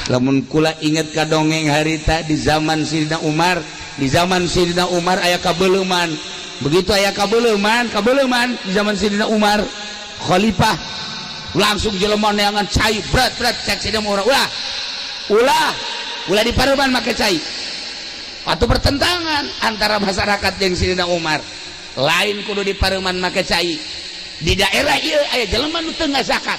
Lamun kula inget ka dongeng harita di zaman Sidina Umar, di zaman Sidina Umar aya kabeuleman. Begitu aya kabeuleman, kabeuleman di zaman Sidina Umar khalifah, langsung jelema neangan cai berat berat. Cek Sidina Umar, ulah, ulah, ulah dipareuman make cai. Atau pertentangan antara masyarakat jeung Sidina Umar, lain kudu dipareuman make cai. Di daerah ieu aya jelema nu teu ngazakat,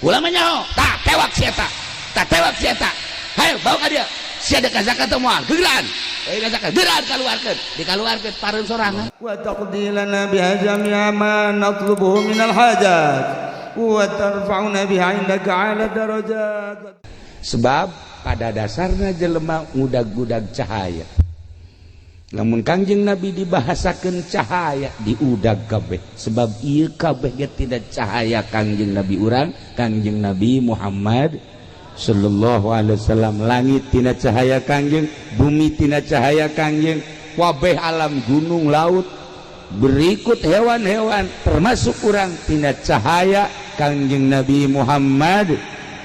ulah mah nyaho, tah tewak si eta, tah tewak si eta, hayo bawa ka dieu. Si ada zakat moal gegeran, eh zakat gegeran, kaluarkeun, dikaluarkeun, pareum sorangan. وتقضي لنا بها جميع ما نطلبه من الحاجات وترفعنا بها عندك على الدرجات. Sebab pada dasarnya jelema ngudag-gudag cahaya. Lamun Kangjeng Nabi dibahasakan cahaya, diudag kabeh, sebab ieu kabeh ge tidak cahaya Kangjeng Nabi urang, Kangjeng Nabi Muhammad sallallahu alaihi wasallam. Langit tina cahaya Kangjeng, bumi tina cahaya Kangjeng, wabeh alam, gunung, laut, berikut hewan-hewan termasuk urang tina cahaya Kangjeng Nabi Muhammad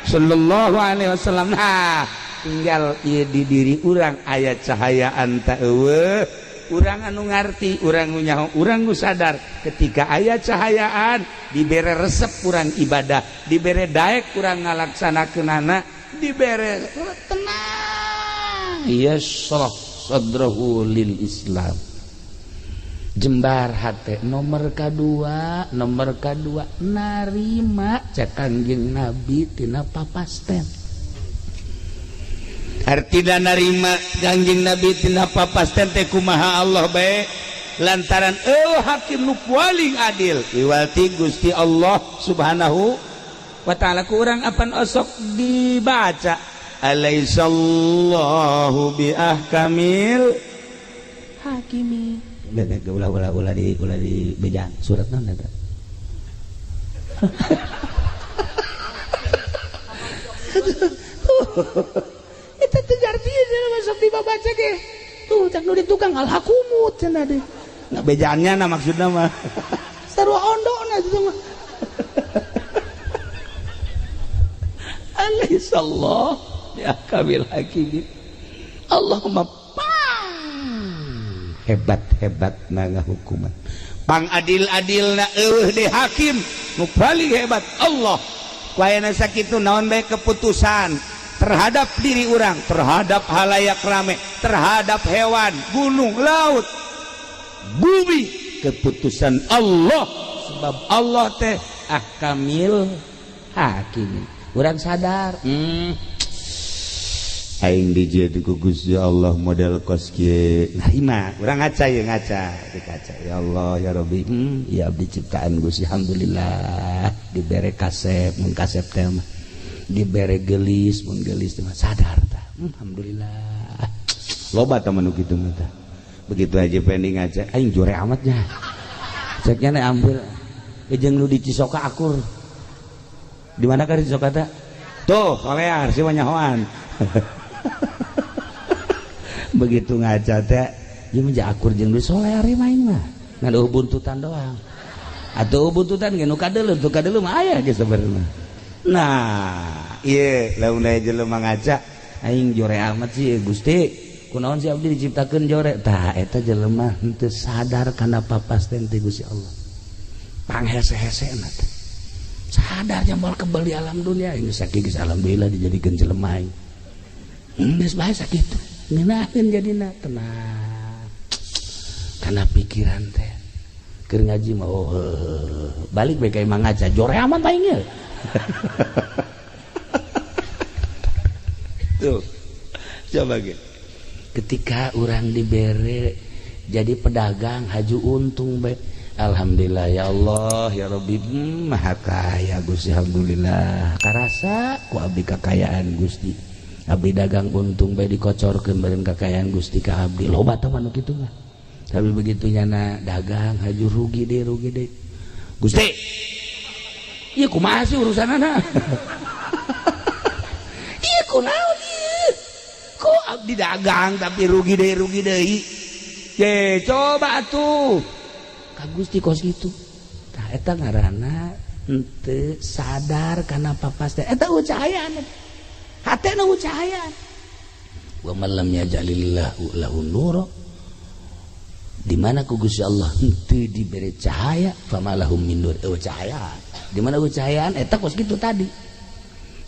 sallallahu alaihi wasallam. Nah, tinggal ieu di diri urang aya cahayaan ta euweuh. Urang anu ngarti, urang nu nyaho, urang nu sadar. Ketika aya cahayaan, dibere resep urang ibadah, dibere daek urang ngalaksanakeunana, dibere tenang, yashrah sadrahu lil Islam, jembar hate. Nomor kedua, nomor kedua narima cek Kangjeng Nabi tina papasten. Artina narima Kangjeng Nabi tina papasten teh kumaha? Allah bae, lantaran euweuh hakim nu paling adil iwati Gusti Allah Subhanahu wa Ta'ala. Ku urang apan osok dibaca alaisallahu bi ahkamil hakimi. Ulah, ulah, ulah di, ulah di bejaan. Surat naon eta? Eta teh artinya masuk dibaca ge tuh cak nu di tukang alhakumut cenah deh. Nah, bejaannya nah maksudna mah sarua ondona itu mah. Alaihissallah ya kamil hakimin. Allahumma hebat-hebat naga hukuman, pang adil-adil na eueuh de hakim nu paling hebat Allah. Wayana sakitu naon bae keputusan terhadap diri urang, terhadap halayak rame, terhadap hewan, gunung, laut, bumi, keputusan Allah, sebab Allah teh ahkamil hakim. Urang sadar, aing dijieun ku Gusti Allah model kos kieu. Nah, ima urang ngaca ye, ngaca di kaca, ya Allah ya Rabbi, ya abdi ciptaan Gusti, alhamdulillah dibere kasep mun kasep teh mah, dibere gelis mun gelis teh mah, sadar tah, alhamdulillah. Loba tah nu kitu mah tah. Begitu aja pending ngaca, aing jore amatnya ceknya nek ambil jeung nu di Cisoka akur. Di mana kan di Cisoka teh tuh solear si nyahoan. Begitu ngaca teh ieu mah akur jeung nu solear main mah, ngan buntutan doang atau buntutan ge nu kadeuleu tuh, kadeuleu mah aya ge sebenarnya. Nah, ieu lamun aya jelema ngaca, aing jore amat sih Gusti, kunaon sih abdi diciptakeun jore. Tah, eta jelema henteu sadar kana papasten ti Gusti Allah, panghese-hesena teh sadar moal kebal di alam dunia ini. Sakieu geus alhamdulillah dijadikeun jelema aing, geus bae sakitu ngeunaheun jadina, tenang kana pikiran teh. Keur ngaji mah, oh, balik bae ka imah ngaca, jore amat aing ye. Tuh coba ge ketika urang dibere jadi pedagang haju untung bae, alhamdulillah ya Allah ya Rabbi, maha kaya Gusti, alhamdulillah karasa ku abdi kakayaan Gusti. Abdi dagang untung bae dikocorkeun baren kakayaan Gusti ka abdi. Loba teh mah nu kitu mah. Tapi begitu nyana dagang haju rugi deh, rugi deh, Gusti ieu kumaha sih urusanana, ieu kunaon ieu, kok abdi dagang tapi rugi deh, rugi deui. Ye coba atuh ka Gusti kos kitu. Tah, eta ngaranna henteu sadar kana papasten. Eta cahayaan. Hate Hate nu cahaya. Wa man lam yaj'alillahu lahu nura, di mana ku Gusti Allah henteu dibere cahaya, famalahum min nur. Eueuh cahaya. Di mana eueuh cahayaan eta kos kitu tadi.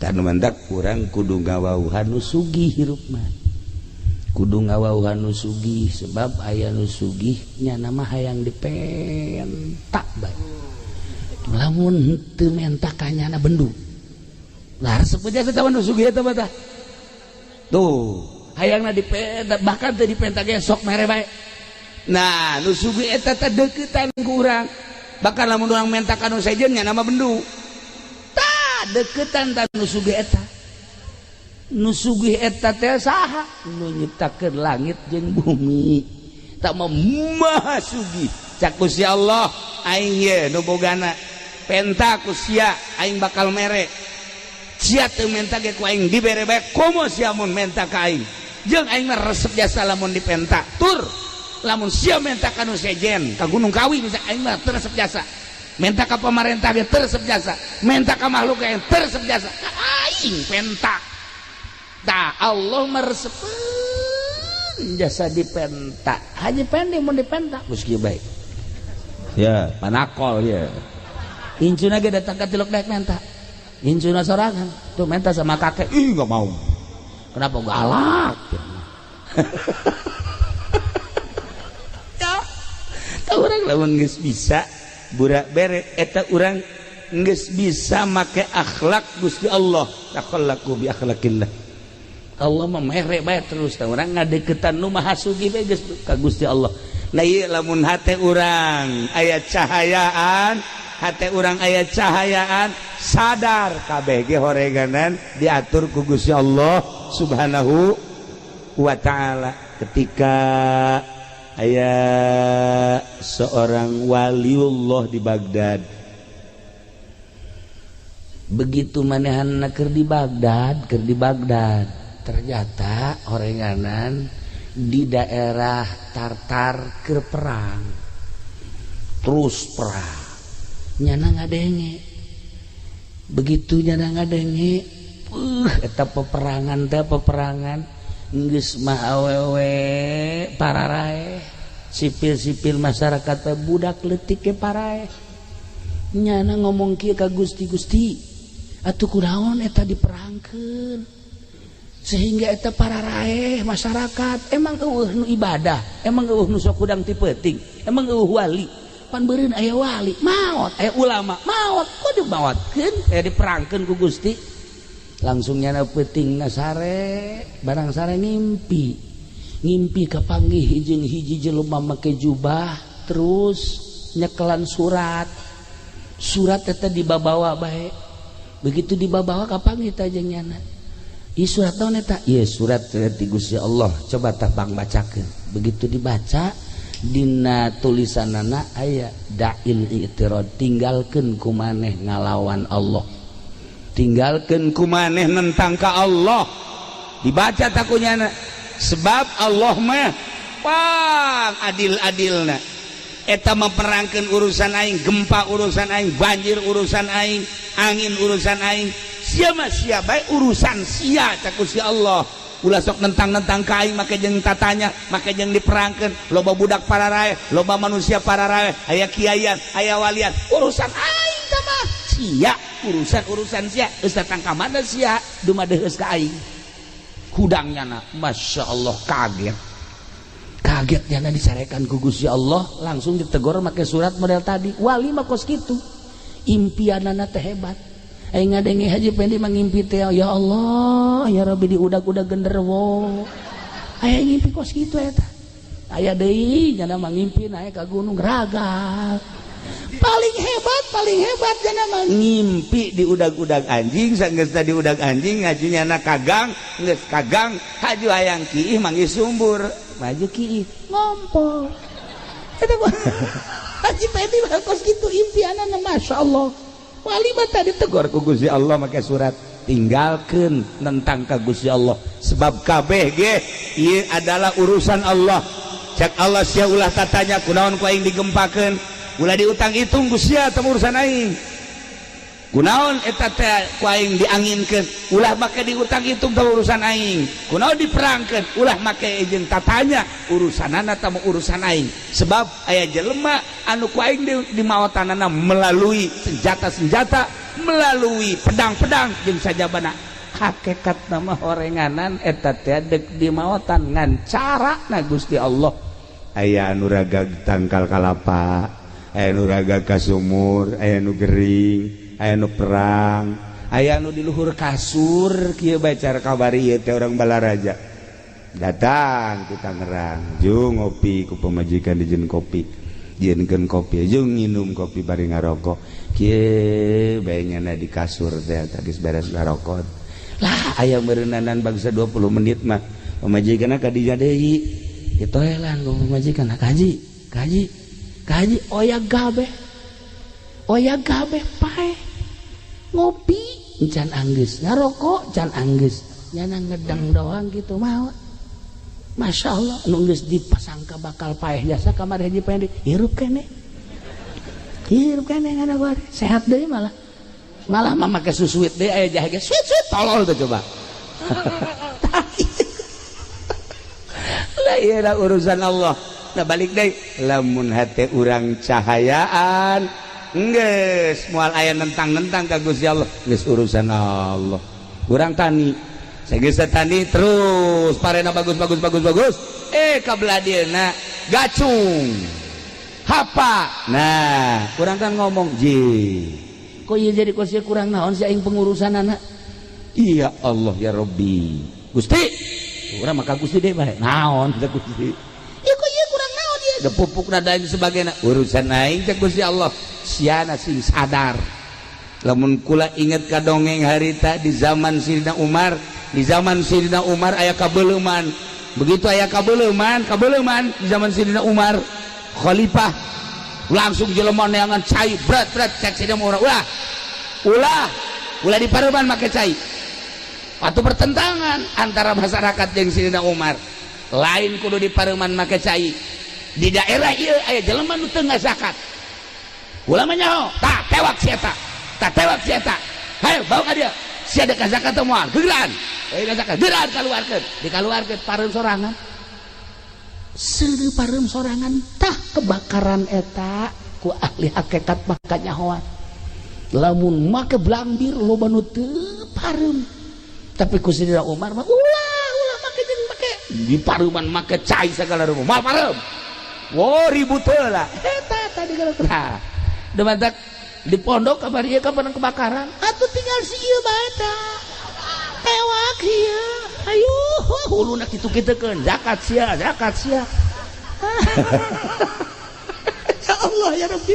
Tah nu mantak urang kudu ngawauhan nu sugih hirup mah. Kudu ngawauhan nu sugih, sebab aya nu sugih nya mah hayang dipenta bae. Lamun henteu menta ka nyana bendu. Lah resep aja eta nu sugih eta mah tah. Tuh, hayangna dipenta, bahkan teu dipenta ge sok mere bae. Nah, nu sugih eta teh deuketan ku urang. Bahkan lamun urang menta ka nu sejen nya nama bendu. Tah deketan tah nu sugih eta. Nu sugih eta teh saha? Nu nyiptakeun langit jeung bumi. Tak mah maha sugih. Cak ku si Allah, aing ye nu bogana. Penta ku sia, aing bakal mere. Sia teu menta ge ku aing dibere bae, komo sia mun menta ka aing. Jeung aing mah resep jasa lamun dipenta. Tur lamun sia menta ka nu sejen, ka Gunung Kawi bisa, aing mah teu resep jasa. Menta ka pamarentah ge teu resep jasa. Menta ka makhluk ge teu resep jasa. Ka aing penta. Tah Allah mah resepeun jasa dipenta. Haji Pendi mun dipenta geus kieu bae. Ya. Panakol ya. Incuna ge datang ka Tilok daek menta. Incuna sorangan tuh menta sama kakek. Ih, nggak mau. Kenapa galak? Ya, tah urang lamun geus bisa burak bere eta urang geus bisa make akhlak Gusti Allah. Takhallaku bi akhlakillah. Allah mah mere bae terus, tah urang ngadeukeutan nu maha sugih bae geus ka Gusti Allah. Nah ieu lamun hate urang aya cahayaan, hate urang aya cahayaan, sadar kabeh ge horeganan diatur ku Gusti Allah Subhanahu wa taala. Ketika aya seorang waliullah di Baghdad, begitu manehanna keur di Baghdad, keur di Baghdad ternyata horenganan di daerah Tartar keur perang, terus perang nyana ngadenge. Begitu nyana ngadenge, eta peperangan teh peperangan geus mah awewe pararaeh, sipil-sipil masyarakat teh budak leutik ge paraeh. Nyana ngomong kieu ka Gusti, Gusti atuh kunaon eta diperangkeun sehingga eta pararaeh masyarakat, emang eueuh nu ibadah, emang eueuh nu sok hudang ti peuting, emang eueuh wali, pan beureun aya wali maot, aya ulama maot, kok dimaotkeun diperangkeun ku Gusti. Langsung nyana peuting sare, barang sare ngimpi, ngimpi kapanggih jeung hiji jelema make jubah terus nyekelan surat, surat eta dibabawa bae. Begitu dibabawa kapanggih teh jeung nyana, ieu surat naon eta? Ieu surat ti Gusti Allah, coba tah bang bacakeun. Begitu dibaca dina tulisanana aya da'il i'tirad, tinggalkeun ku maneh ngalawan Allah, tinggalkeun ku maneh nentang ka Allah. Dibaca takunyana, sebab Allah mah pang adil-adilna. Eta memperangkeun urusan aing, gempa urusan aing, banjir urusan aing, angin urusan aing, sia mah sia bae urusan sia cak si Allah. Ulah sok nentang-nentang ka aing, make jeung tatanya, make jeung diperangkeun, loba budak pararae, loba manusia pararae, aya kiaian, aya walian, urusan aing tah mah sia, urusan-urusan sia, geus datang ka mana sia, dumadeheus ka aing. Hudangnya na, Masya Allah kaget. Kagetnya na disarekan ku Gusti Allah, langsung ditegur make surat model tadi. Wali mah kos kitu. Impianana teh hebat. Aing ngadenge Haji Pendi mah ngimpi teh, ya Allah, ya Rabbi diudag-udag genderuwo. Aya ngimpi kos kitu eta. Aya deui nyana mah ngimpi naik ka gunung ragal. Paling hebat nyana mah ngimpi di udag-udag anjing, sanggeus di udag anjing ngajunya na kagang, geus kagang haju hayang kiih manggih sumbur, maju kiih ngompol. Eta mah Haji Pendi mah kos kitu impianana, Masya Allah. Wali mah tadi tegur ku Gusti Allah make surat, tinggalkeun nentang ka Gusti Allah, sebab kabeh ge ieu adalah urusan Allah. Cak Allah sia ulah tatanya kunaon ku aing digempakeun, ulah diutang hitung ku sia teh urusan aing. Kunaon eta teh ku aing dianginkeun, ulah make diutang itu teh urusan aing. Kunaon diperangkeun, ulah make jeung tatanya, urusanana teh urusan aing. Sebab aya jelema anu ku aing di mawatanana melalui senjata-senjata, melalui pedang-pedang jeung sajabana. Hakikat nama horenganan eta teh dek di maotan ngan cara na Gusti Allah. Aya anu ragag tangkal kalapa, aya anu ragag ka sumur, aya anu gering, aya nu perang, aya nu di luhur kasur kieu bae cara kabari ieu teh orang Balaraja datang ke Tangerang jeung ngopi ku pamajikan dijieun kopi, jieunkeun kopi jeung nginum kopi bari ngarokok kieu bae nyana di kasur teh geus beres ngarokok lah aya meureunanan bangsa 20 menit mah pamajikanna ka dinya deui ditoelan ku pamajikan, kaji kaji kaji oya gabe oya gabe pae ngopi can anggeus, ngarokok can anggeus, nyana ngedang doang gitu mau. Masya Allah, nu geus dipasangka bakal paeh jasa kamari haji pendek, hirup keneh. Hirup keneh ngana gua sehat deui malah. Malah mah make susuit deui aya jahe ge suit suit tolol tuh coba. Lah ieu urusan Allah. Nah balik deui lamun hate urang cahayaan geus moal aya nentang-nentang ka Gusti Allah, geus urusan Allah. Urang tani, sageus tani terus parena bagus bagus bagus bagus, ka belah dieuna gacung. Hapa. Nah, kurang kan ngomong, "Ji, kok ieu jadi kos kurang naon sih aing pengurusanana?" Iya Allah ya Rabbi. Gusti, urang maka Gusti deui bae. Naon teh Gusti? Ieu kok ieu kurang naon ieu? Da pupuk da lain sebagainya. Urusan aing teh Gusti Allah. Siana sing sadar. Lamun kula inget ka dongeng harita di zaman Sidina Umar, di zaman Sidina Umar aya kabeuleman. Begitu aya kabeuleman, kabeuleman di zaman Sidina Umar, khalifah langsung jelema neangan cai berat berat cek Sidina Umar, ulah ulah ulah di pareuman make cai. Atau pertentangan antara masyarakat jeung Sidina Umar. Lain kudu di pareuman make cai. Di daerah ieu aya jelema nu teu ngazakat. Ulah mah nyaho, tah tewak si eta. Tah tewak si eta. Hayo bawa ka dia. Si ada zakat teh moal, gegeran. Zakat, gegeran kaluarkeun. Dikaluarkeun pareum sorangan. Seureuh pareum sorangan tah kebakaran eta ku ahli hakikat mah kanyahoan. Lamun make blambir loba nu teu pareum. Tapi ku Sidina Umar mah ulah ulah make jeung make di pareuman make cai sagala rupa. Moal pareum. Wo ribut heula. Eta tadi kalau tah. Demantak di pondok kabar ieu kapan kebakaran atuh tinggal si ieu bae tah. Tewak ieu. Ayo huluna kitu-kitukeun zakat sia, zakat sia. Ya Allah ya Rabbi.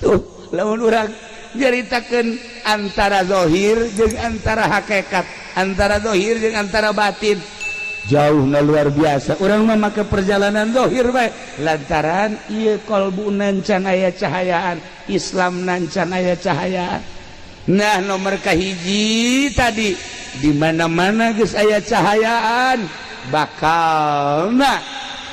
Tuh, lamun urang nyaritakeun antara zahir jeung antara hakikat, antara zahir jeung antara batin. Jauhna luar biasa. Urang mah make perjalanan zahir bae lantaran ieu kolbu can aya cahayaan, Islam can aya cahayaan. Nah, nomor kahiji tadi di mana-mana geus aya cahayaan bakalna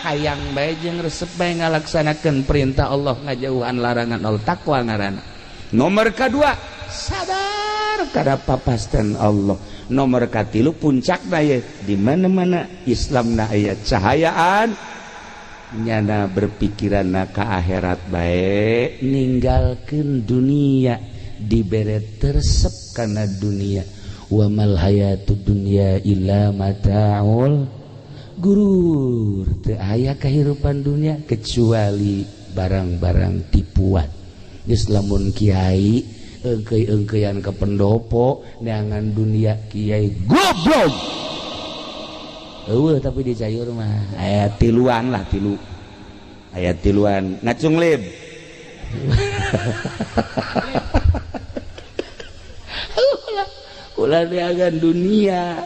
hayang bae jeung resep bae ngalaksanakeun perintah Allah ngajauhan larangan Allah, takwa ngaranna. Nomor kedua sadar kada papasten Allah. Nomor katilu puncakna ye di mana-mana Islamna aya cahayaan nyana berpikiranna ka akhirat bae ninggalkeun dunia dibere tersep kana dunia. Wa mal hayatud dunya illa mataul gurur. Teu aya kahirupan dunia kecuali barang-barang tipuan. Geus lamun kiai engkei-engkeian ke pendopo neangan dunia kiai goblok. Eueuh tapi di Cayur mah aya tiluan lah, tilu. Aya tiluan ngacung lib. Ulah neangan dunia.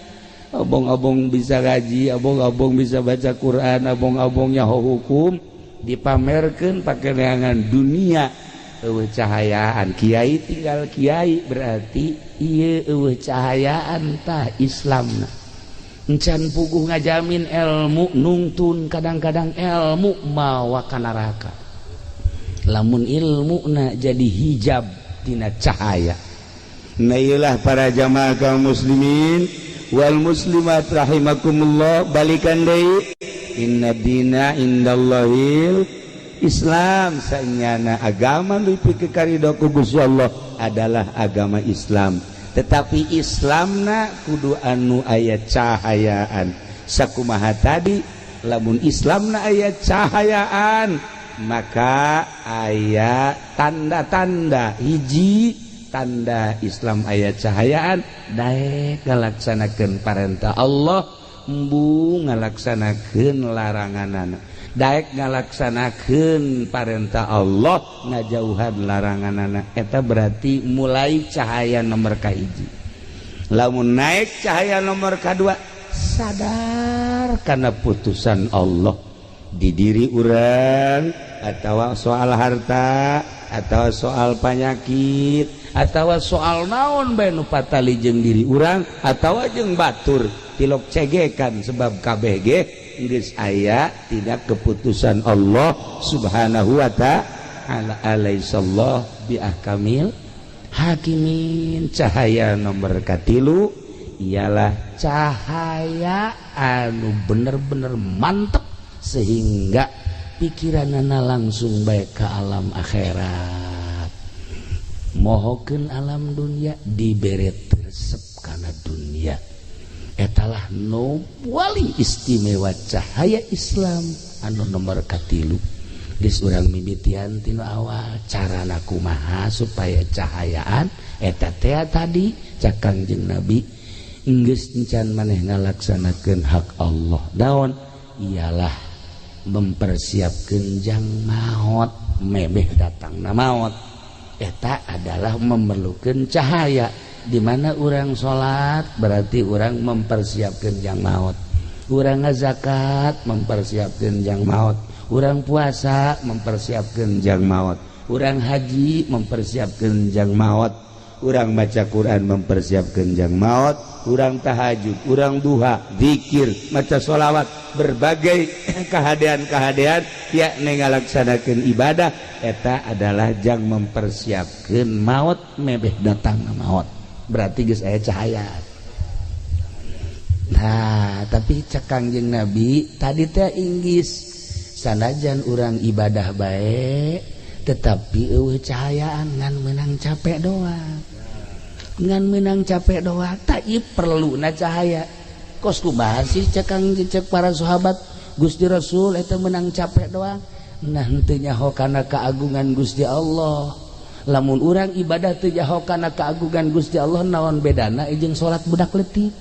Abong-abong bisa ngaji, abong-abong bisa baca Quran, abong-abong nyaho hukum dipamerkeun pake neangan dunia. Eueuh cahayaan kiai tinggal kiai berarti ieu eueuh cahayaan tah Islamna. Encan puguh ngajamin ilmu nungtun kadang-kadang ilmu mawa ka neraka. Lamun ilmuna jadi hijab tina cahaya. Nah, iyalah para jamaah kaum muslimin wal muslimat rahimakumullah, balikan deui, inna dina indallahil Islam. Sanyana agama nu dipikarido ku Gusti Allah adalah agama Islam, tetapi Islamna kudu anu aya cahayaan. Sakumaha tadi, lamun Islamna aya cahayaan maka aya tanda-tanda. Hiji tanda Islam aya cahayaan, daek ngalaksanakeun parentah Allah, embung ngalaksanakeun laranganana. Daek ngalaksanakeun parentah Allah, ngajauhan laranganana, eta berarti mulai cahaya nomor kahiji. Lamun naik cahaya nomor kedua, sadar karena putusan Allah di diri urang atau soal harta atau soal penyakit atau soal naon bae nu patali jeung diri urang atau jeung batur, tilok cegekan, sebab KBG geus aya tidak keputusan Allah Subhanahu wa ta'ala. Alaisallah bi ahkamil hakimin. Cahaya nomor katilu ialah cahaya anu bener-bener mantep sehingga pikiranana langsung baik ke alam akhirat, mohokeun alam dunia, dibere resep kana dunia. Etalah nu paling istimewa, cahaya Islam anu nomor katilu. Geus urang mimitian tinu awal, carana kumaha supaya cahayaan eta teh? Tadi cak Kangjeng Nabi, geus encan maneh ngalaksanakeun hak Allah naon? Ialah mempersiapkan jang maut, memeh datang na maut. Eta adalah memerlukan cahaya, di mana orang salat berarti orang mempersiapkan jang maut, urang ngazakat mempersiapkan jang maut, urang puasa mempersiapkan jang maut, urang haji mempersiapkan jang maut, urang baca Quran mempersiapkan jang maut, urang tahajud, urang duha, zikir, maca sholawat, berbagai kehadean-kehadean ya ngalaksanakeun ibadah, eta adalah jang mempersiapkan maut, mebeh datang maut berarti geus aya cahaya. Nah, tapi cek Kangjeng Nabi tadi teh, inggis sanajan urang ibadah baik tetapi euweuh cahayaan, ngan menang capek doang, ngan menang capek doang. Tak perlu na cahaya. Kos kumaha sih, cek kang cek para sahabat, Gusti Rasul, eta menang capek doang? Nah, henteu nyaho kana keagungan Gusti Allah. Lamun urang ibadah teu nyaho kana keagungan Gusti Allah, naon bedana jeung salat budak leutik?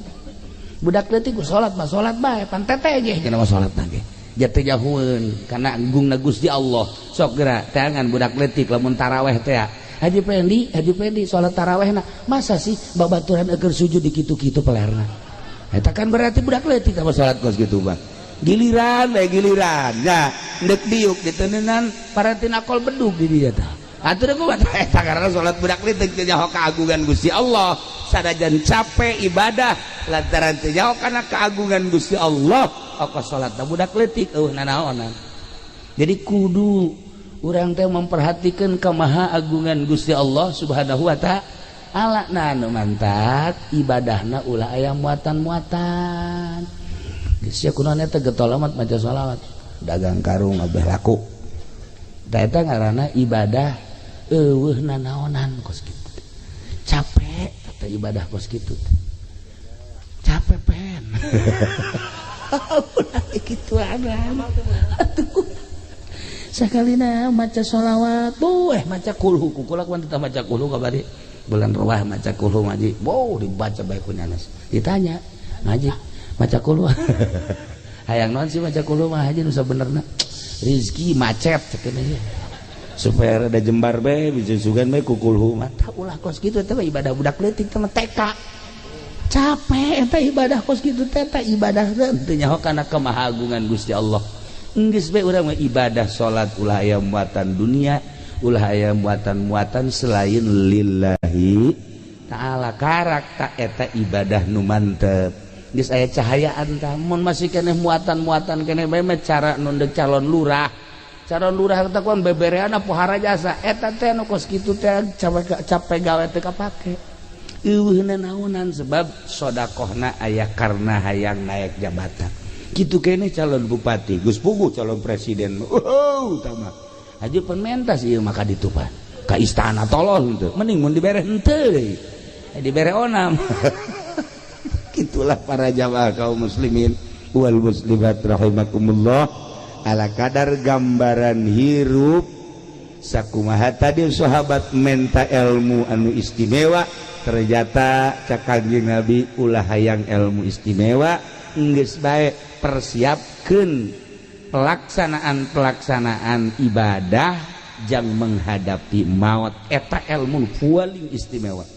Budak leutik salat mah salat bae, pan tete ge cenah mah salat ge jatuh jahueun kana agungna Gusti Allah. Sok geura teangan budak leutik lamun taraweh teh. Haji Pendi, Haji Pendi salat taraweh na masa sih babaturan eukeur sujud di kitu-kitu pelerna? Eta kan berarti budak leutik sama salat kos kitu mah. Giliran bae, giliran ya ndek diuk diteneunan paratin akol bedug di dieu tah. Atuh kumaha eta? Karena salat budak leutik, teu nyaho keagungan Gusti Allah. Sanajan capek ibadah, lantaran teu nyaho kana keagungan Gusti Allah, oko salat budak leutik, euweuh nanaonan. Jadi kudu urang teh memperhatikan kemaha agungan Gusti Allah Subhanahu wa ta'ala. Nah, nu mantak ibadahna ulah aya muatan-muatan. Geus ya, kunaon eta getol amat maca sholawat, dagang karung abeh laku. Da eta ngaranna ibadah euweuh nanaonan kos kitu. Capek teh ibadah kos kitu, capek pen. Ulah kitu. Atuh sakalina maca sholawat tuh, maca kulhu, kukula kuan tetap maca kulhu. Kabari bulan ruah maca kulhu ngaji, wow, dibaca baik ku nyanes. Ditanya, ngaji maca kulhu hayang naon sih? Maca kulhu mah, haji, nu sabenerna rizki macet cek supaya rada jembar bae, bisa sugan bae ku kulhu mah. Tah, ulah kos kitu, teh ibadah budak leutik teh, TK. Capek eta ibadah kos kitu teh. Eta ibadah teu nyaho kana kemahagungan Gusti Allah. Geus bae urang mah ibadah salat ulah aya muatan dunia, ulah aya muatan-muatan selain lillahi ta'ala. Karak tak eta ibadah nu mantep, geus aya cahayaan. Tah, mun masih keneh muatan-muatan keneh bae mah, cara nu calon lurah, calon lurah teh kuan beberean pohara jasa, eta teh nu kos kitu teh capek, capek gawe teu kapake. Euweuh naonan, sebab sodakohna aya karena hayang naik jabatan. Kitu kene calon bupati geus puguh calon presiden. Oh, tama haji penmentas ieu mah ka ditu pan ka istana tolol henteu, mending mun dibere henteu deui, dibere onam. Itulah para jamaah kaum muslimin wal muslimat rahimakumullah, ala kadar gambaran hirup sakumaha tadi sahabat menta ilmu anu istimewa. Ternyata cak Kanjeng Nabi, ulah hayang ilmu istimewa, geus bae persiapkeun pelaksanaan-pelaksanaan ibadah jang menghadapi maut, eta ilmu paling istimewa.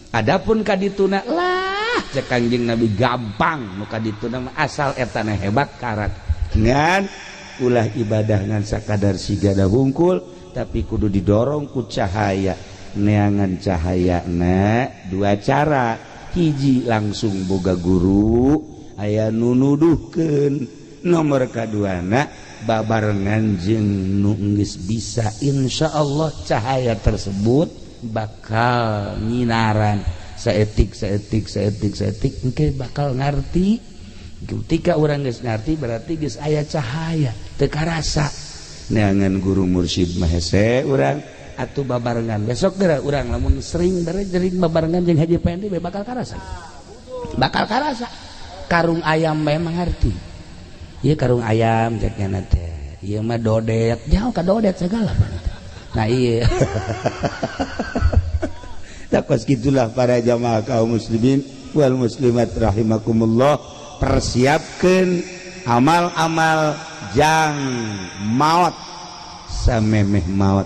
Adapun kadituna lah, cek Kanjeng Nabi, gampang nu kadituna mah, asal etana hebat karat. Ngan ulah ibadah ngan sakadar sigada hungkul, tapi kudu didorong ku cahaya. Neangan cahaya na dua cara: hiji, langsung boga guru aya nu nuduhkeun; nomor kaduana, babarengan jeung nu geus bisa. Insya Allah cahaya tersebut bakal nyinaran saetik saetik saetik saetik, engke bakal ngarti. Ketika orang geus ngarti, berarti geus aya cahaya. Teu karasa neangan guru mursyid mah hese urang atuh babarengan. Besok geura urang lamun sering sering babarengan jeung Haji Pendi, bakal karasa, bakal karasa. Karung ayam memang ngerti. Ieu karung ayam cek nya teh, ieu mah dodet, jauh ka dodet segala. Nah, iya. Takos gitulah para jamaah kaum muslimin wal muslimat rahimakumullah, persiapkan amal-amal jang maut. Samemeh maut,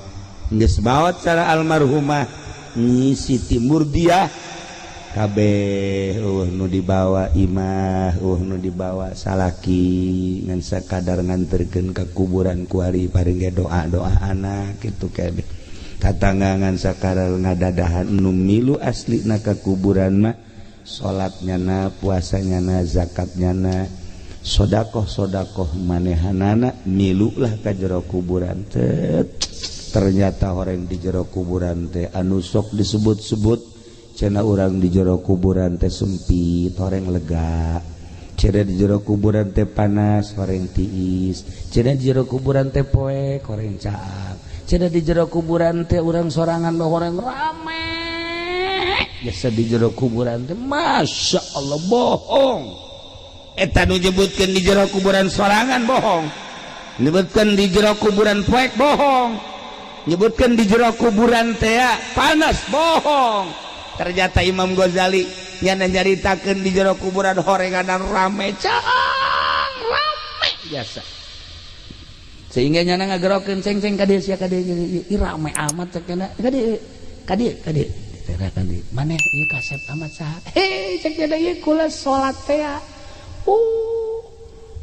geus maut cara almarhumah Nyi Siti Murdiah, kabeh euweuh nu dibawa imah, euweuh nu dibawa salaki, ngan sakadar nganterkeun ka kuburan kuari, paring ge doa-doa anak kitu kabeh. Tatangga ngan sakadar ngadadahan. Nu milu asli na ka kuburan mah salatnya na, puasanya na, zakatnya na, sodakoh sodakoh manehanana milu lah ka jero kuburan teh. Ternyata orang di jero kuburan teh anu sok disebut-sebut cenah urang di jero kuburan teh sempit, horeng lega. Cenah di jero kuburan teh panas, horeng tiis. Cenah di jero kuburan teh poek, horeng caang. Cenah di jero kuburan teh urang sorangan, horeng rame. Biasa di jero kuburan teh, masya Allah, bohong. Eta nu nyebutkeun di jero kuburan sorangan bohong, nyebutkeun di jero kuburan poek bohong, nyebutkan di jero kuburan teh panas bohong. Ternyata Imam Ghazali nyana nyaritakeun di jero kuburan horenganan rame, caang rame biasa, sehingga nyana ngagerokeun ceng-ceng ka dieu sia, ka dieu. Ih, rame amat cek nya, ka dieu, ka dieu, ka dieu, diterakan di maneh ieu kasep amat saha? Hei, cek nya, ieu kula salat teh, oh.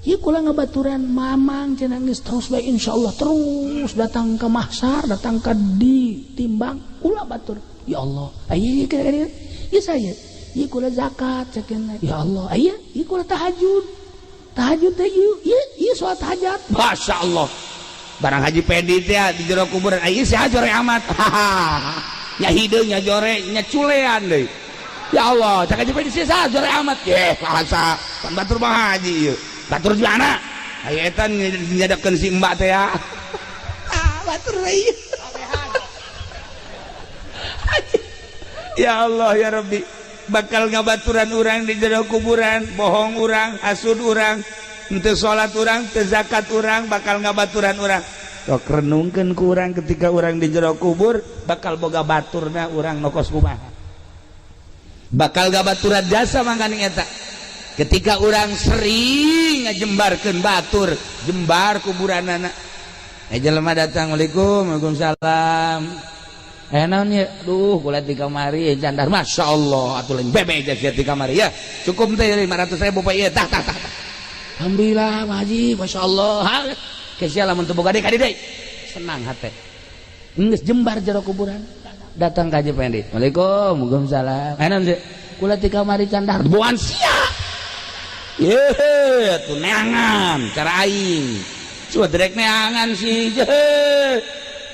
Ieu kula ngabaturan mamang cenah, geus terus bae, insyaallah terus datang ke mahsar, datang ke ditimbang kula batur. Ya Allah, aya ieu ieu saya ieu kula zakat cek. Ya Allah, aya ieu kula tahajud, tahajud teh ieu ieu ieu salat hajat. Masya Allah, barang Haji Pendi teh di jero kuburan, aya si jore amat nya, hideung nya, jore nya, culean deui. Ya Allah, cak Haji Pendi, sia jore amat ye, bahasa pan batur mah haji ieu batur di mana aya eta nyadapkeun si mbak teh ya. Ah, batur ieu. Ya Allah ya Rabbi, bakal ngabaturan urang di jero kuburan. Bohong urang, hasud urang, henteu salat urang, teu zakat urang, bakal ngabaturan urang. Sok renungkeun ku urang, ketika urang di jero kubur bakal boga baturna urang nokos kumaha, bakal gabaturan jasa. Mangkaning eta, ketika urang sering ngajembarkeun batur, jembar kuburanana. Eh, jelema datang, "Waalaikum." "Waalaikumsalam." "Eh, naon ya?" "Duh, kula di kamari candar." "Masya Allah, atuh lain bebe sia di kamari ya. Cukup teh 500 ribu, Pak, ieu tah tah tah." "Alhamdulillah, Pak Haji, Masya Allah." Ha, kesia lamun teu boga deui ka deui. Senang hate. Geus jembar jero kuburan. Datang ka Haji Pendi. "Waalaikum." "Waalaikumsalam." "Eh, naon sih?" "Kula di kamari candar." "Buan sia." Ye, tuh neangan cara aing. Coba direk neangan sih.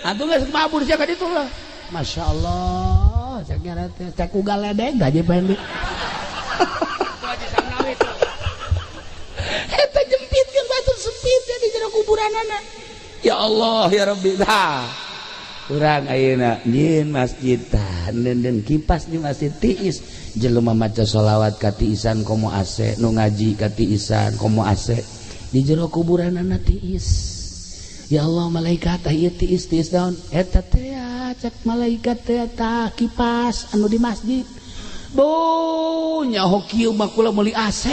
Atuh geus mabur sia ka ditu lah. Masya Allah. Cek nyana teh cek ugal ledeng Haji Pendi. Eta jempitkeun batu sempit di jero kuburanana. Ya Allah ya Rabbi. Tah. Urang ayeuna nyieun masjid tah neundeun kipas di masjid tiis. Jelema maca sholawat ka tiisan komo AC, nu ngaji ka tiisan komo AC. Di jero kuburanana tiis. Ya Allah malaikat tah ieu tiis tiis naon? Eta teh cek malaikat teh tah kipas anu di masjid. Bu nyaho kieu mah kula meuli AC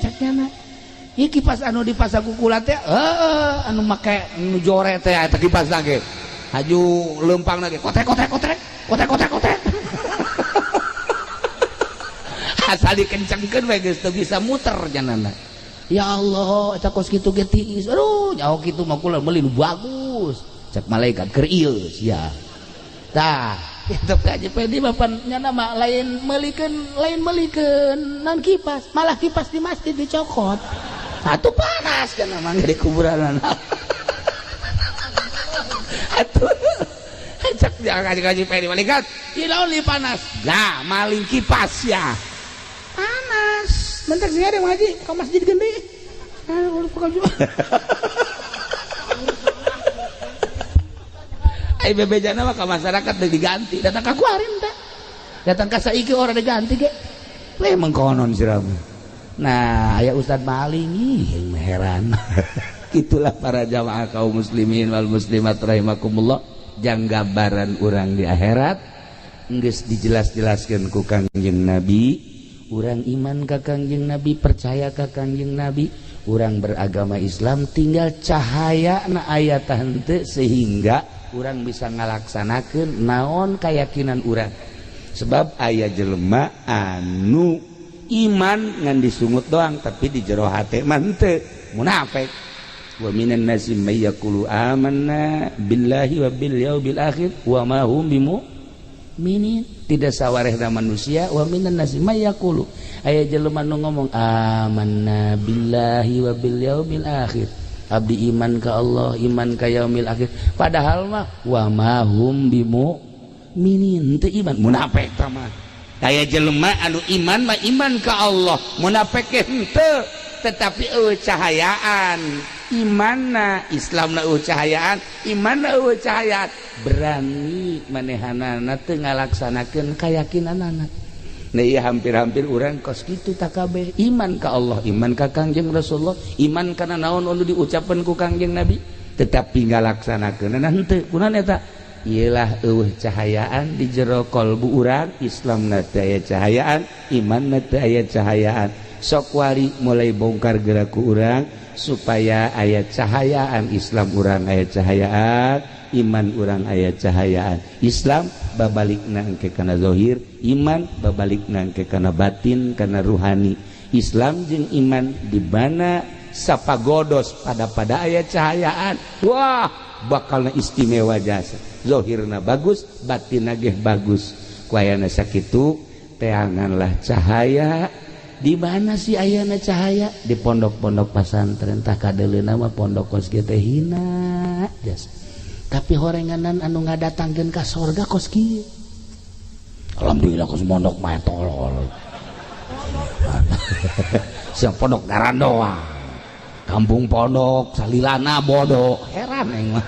cek nyana. Ieu kipas anu dipasang ku kula teh heueuh anu make nu jore teh eta kipas ge. Haju leumpangna ge kotrek kotrek kotrek kotrek kotrek kotrek. Asal dikencengkeun we geus teu bisa muter janana. Ya Allah eta kos kitu ge tiis. Aduh nyaho kitu mah kula meuli nu bagus. Cek malaikat keur ieu sia. Tah itu Haji Pendi bapak nyana mah lain meulikeun non kipas, malah kipas di masjid dicokot. Atuh panas kan mah di kuburan. Atuh cek Haji Pendi malaikat, ieu naon li panas? Nah, maling kipas ya. Panas. Mentek sih ada ngaji ke masjid gede. Ai bebejana mah ka masyarakat deui diganti, datang ka kuarin teh. Datang ka saiki ora diganti ge. We mengkonon siramu. Nah, aya ustad maling ih heran. Itulah para jamaah kaum muslimin wal muslimat rahimakumullah, jang gambaran urang di akhirat geus dijelas-jelaskeun ku Kangjeng Nabi. Urang iman ka Kangjeng Nabi, percaya ka Kangjeng Nabi, urang beragama Islam tinggal cahaya na aya tah henteu sehingga urang bisa ngalaksanakeun naon keyakinan urang. Sebab aya jelema anu iman ngan disungut doang tapi di jero hate mah henteu, munafik. Wa minan nasi may yaqulu amanna billahi wa bil yaumil akhir wa ma hum bimuminin. Tidak sawarehna manusia wa minan nasi may yaqulu aya jelema nu ngomong amanna billahi wa bil yaumil akhir, abdi iman ka Allah, iman ka yaumil akhir, padahal mah wa ma hum bimuminin, teu iman, munafik tah mah. Aya jelema anu iman mah iman ka Allah, munafik ge henteu, tetapi eueuh cahayaan imanna, Islamna eueuh cahayaan, imanna eueuh cahayaan, berani manehanana teu ngalaksanakeun kayakinanana. Nah iya hampir-hampir urang kos kitu takabeh iman ka Allah, iman ka Kangjeng Rasulullah, iman kana naon anu diucapkeun ku Kangjeng Nabi, tetapi ngalaksanakeunana henteu. Kunaon eta? Iyalah eueuh cahayaan di jero kalbu urang, Islamna teu aya cahayaan, imanna teu aya cahayaan. Sok wari mulai bongkar gerak ku urang supaya aya cahayaan Islam urang aya cahayaan, iman urang aya cahayaan. Islam babalikna engke kana zahir, iman babalikna engke kana batin, kana ruhani. Islam jeung iman di mana sapagodos pada aya cahayaan, wah bakalna istimewa jasa. Zahirna bagus, batinna ge bagus. Ku ayana sakitu teanganlah cahaya. Di mana sih ayana cahaya? Di pondok-pondok pasantren. Tah kadeuleuna mah pondok kos kieu teh hina jasa. Tapi horenganan anu ngadatangkeun ka sorga kos kieu. Alhamdulillah kos mondok mah tolol. Siang pondok garandoa. Kampung pondok salilana bodoh. Heran aing mah.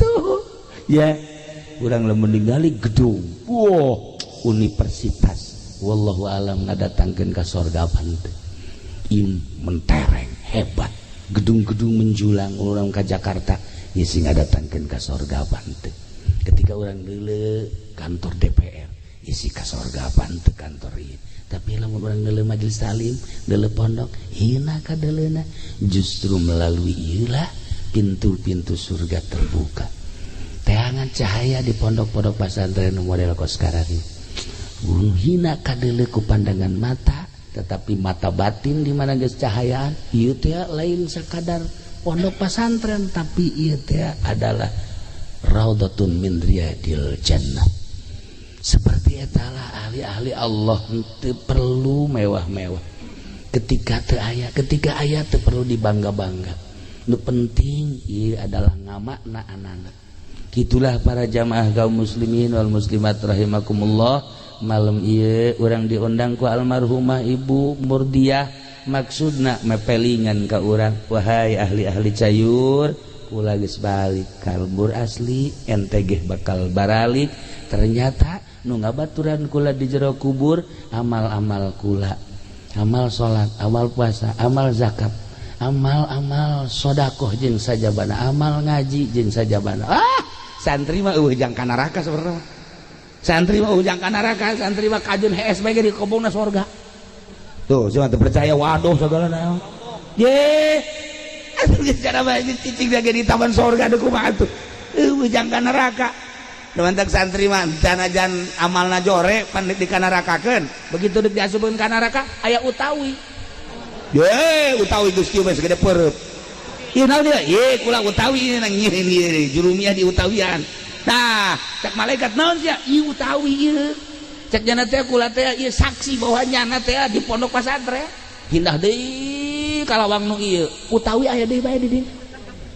Tuh. Ya, urang lamun ningali gedung. Wah, universitas. Wallahu alam ngadatangkeun ka sorga apaan teh. In mentereng hebat. Gedung-gedung menjulang orang ke Jakarta ya sing ngadatangkeun ka sorga apaan teh. Ketika orang deuleu kantor DPR ya si ka sorga apaan teh kantor ieu. Tapi lamun urang deuleu majelis taklim, deuleu pondok, hina ka deuleuna. Justru melalui ieu lah pintu-pintu surga terbuka. Teangan cahaya di pondok-pondok pesantren model kos sekarang ini. Hina kadeuleu ku pandangan mata, tetapi mata batin di mana geus cahayaan ieu teh lain sakadar pondok pesantren, tapi ieu teh adalah raudhatun min riyadil jannah. Seperti etalah ahli-ahli Allah teu perlu mewah-mewah. Ketika teu aya, ketika aya teu perlu dibangga-bangga. Nu penting ieu adalah ngamakna anak-anak. Gitulah para jamaah kaum muslimin wal muslimat rahimakumullah. Malam ieu urang diundang ku almarhumah Ibu Murdiah, maksudna mepelingan ka urang, wahai ahli-ahli Cayur, kula geus balik ka lembur asli, ente geh bakal baralik. Ternyata nu ngabaturan kula di jero kubur amal-amal kula, amal salat, amal puasa, amal zakat, amal-amal sodakoh jeung sajabana, amal ngaji jeung sajabana. Ah, santri mah eueuh jang ka neraka sebenarnya. Santri mah eueuh jang ka neraka, santri mah kajun hees bae ge dikobongna sorga. Tuh, cuma teu percaya, waduh segala naon. Ye, atuh geus cara bae cicing ge di taman sorga deuk kumaha atuh. Eueuh jang ka neraka. Mantak santri mah sanajan amalna jore pan di kanarakakeun. Begitu deuk diasupkeun ka neraka aya utawi. Ye, utawi geus kieu bae segede peureub. Ieu naon dia? Ye, kula utawi nang nyieun jurumiah di utawian. Nah, cek malaikat naon sia? Ieu utawi ieu. Cek jana teh kula teh ieu saksi bahwa nyana teh di pondok pesantren. Pindah deui ka lawang nu ieu. Utawi aya deui bae di dieu.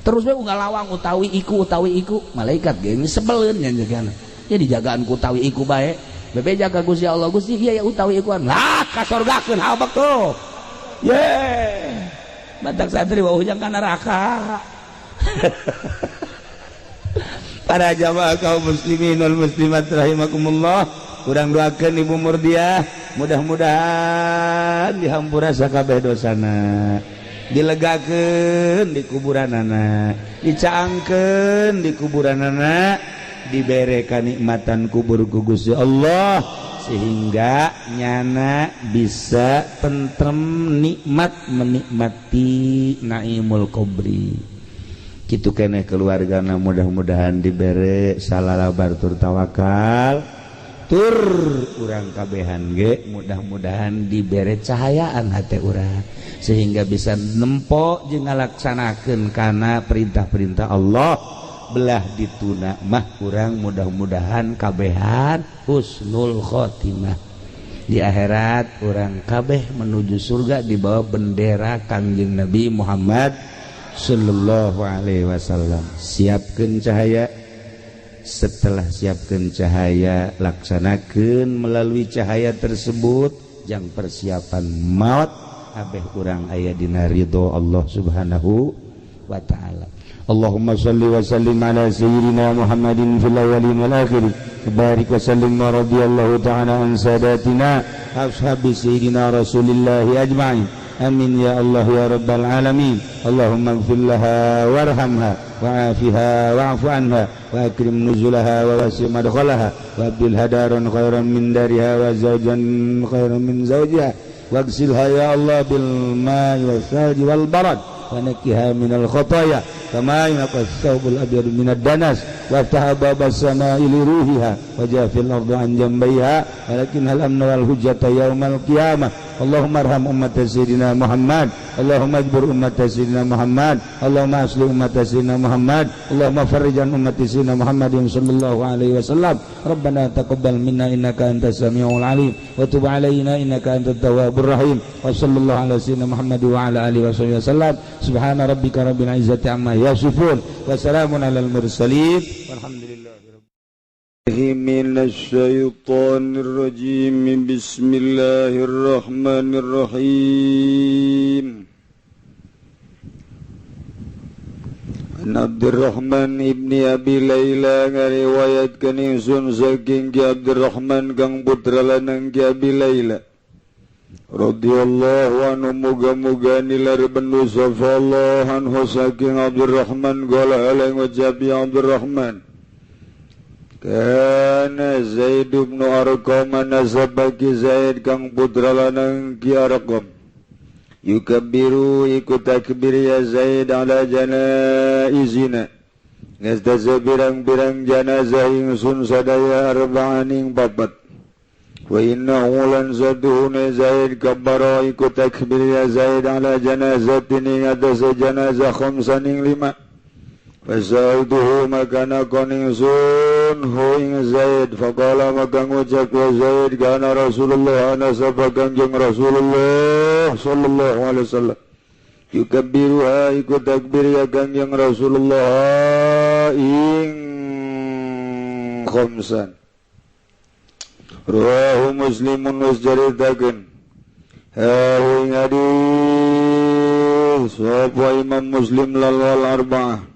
Terus bae unggal lawang utawi iku utawi iku. Malaikat ge sebeleun nya jagana. Ya dijagaan ku utawi iku bae. Bebeja ka Gusti Allah, Gusti ieu ya utawi ikuan. Lah kasorgakeun habek tuh. Ye. Batak santri wau jang ka neraka. Para jamaah kaum muslimin wal muslimat rahimakumullah, kurang doakeun Ibu Murdiah mudah-mudahan dihampura sakabeh dosana, dilegakeun di kuburanana, dicaangkeun di kuburanana, dibere kanikmatan kubur ku Gusti Allah sehingga nyana bisa tentrem nikmat menikmati naimul kubri. Kitu keneh keluargana mudah-mudahan dibere salalabar tur tawakal, tur urang kabehan ge mudah-mudahan dibere cahayaan hati urang sehingga bisa nempo jeung ngalaksanakeun kana perintah-perintah Allah. Belah dituna mah urang mudah-mudahan kabehan husnul khotimah di akhirat, urang kabeh menuju surga di bawah bendera Kangjeng Nabi Muhammad sallallahu alaihi wasallam. Siapkeun cahaya, setelah siapkeun cahaya laksanakeun melalui cahaya tersebut jang persiapan maut kabeh urang aya dina ridho Allah Subhanahu wa taala. Allahumma salli wa sallim ala sayyidina Muhammadin fil awwalin wal akhirin, barik wa sallim wa radiyallahu ta'ala an sadatina ashabi sayyidina Rasulillah ajma'in. Amin ya Allah ya rabbal alamin. Allahumma ighfir laha warhamha wa'afiha wa'fu anha wa akrim nuzulaha wa wasi' madkhalaha wa abdilha daran khairan min dariha wa zawjan khairan min zawjiha waghsilha ya Allah bil ma'i was salji wal barad wa nakkiha minal khataya kama yunqqa ath-thawbul abyad minad danas wa ftah babas sama'i li ruhiha wa jafil ardu an jambayha walakin hal amna wal hujjata yaumal qiyamah. Allahumma arham ummat sayyidina Muhammad, Allahumma ajbur ummat sayyidina Muhammad, Allahumma asli ummat sayyidina Muhammad, Allahumma farrijan ummat sayyidina Muhammadin sallallahu alaihi wasallam. Rabbana taqabbal minna innaka antas samiul alim wa tub alaina innaka antat tawwabur rahim. Wa sallallahu ala sayyidina Muhammad wa ala alihi wasahbihi wasallam. Subhana rabbika rabbil izzati amma yasifun wa salamun alal mursalin walhamdulillahi من الشيطان الرجيم. بسم الله الرحمن الرحيم. An Abdurrahman ibni Abi Laila ngariwayatkeun ingsun saking Ki Abdurrahman kang putra lanang Ki Abi Laila radhiyallahu anhu, muga-muga nilar bendu sapa Allah anhu saking Abdurrahman qala alaihi ngucap ya Abdurrahman kana Zaid bin Arqam nasabaki Zaid kang putra lanang Ki Arqam yukabbiru iku takbir ya Zaid ala janaizina ngasdasa birang-birang janazah ingsun sadaya arba'aning papat wa innahu lan saduhune Zaid kabbara iku takbir ya Zaid ala janazatin ing atase janazah khamsaning lima. Fasa'altuhu maka nakon ingsun hu ing Zaid faqala maka ngucap ya Zaid kana Rasulullah nasaba Kangjeng Rasulullah sallallahu alaihi wasallam yukabbiruha iku takbir ya Kangjeng Rasulullah ing khamsan. Rawahu Muslimun wasjaritakeun ing hadis sapa Imam Muslim lal arba'ah.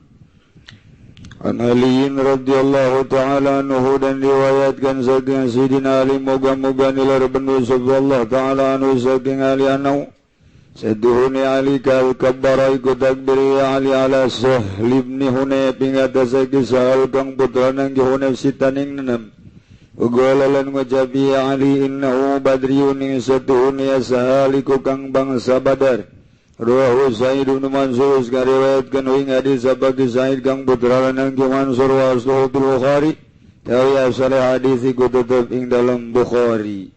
An Aliin radhiyallahu ta'ala anhu dan riwayatkan saking Sidina Ali moga-moga nilar benu Allah ta'ala anhu saking Ali anhu saduhuni Ali kal kabbara iku takbir ya Ali ala Sahl ibn Hunayf ing atase Sahal kang putra nang Hunayf sitaning nenem. Ugolalan ngucap ya Ali innahu badriyun ing saduhuni ya Sahal iku kang bangsa Badar. Rawahu Sa'id bin Mansur riwayatkan ing hadis sabagi Sa'id kang putra lanang Mansur wa asluhu fil Bukhari. Tawi asal hadis iku tetep ing dalam Bukhari.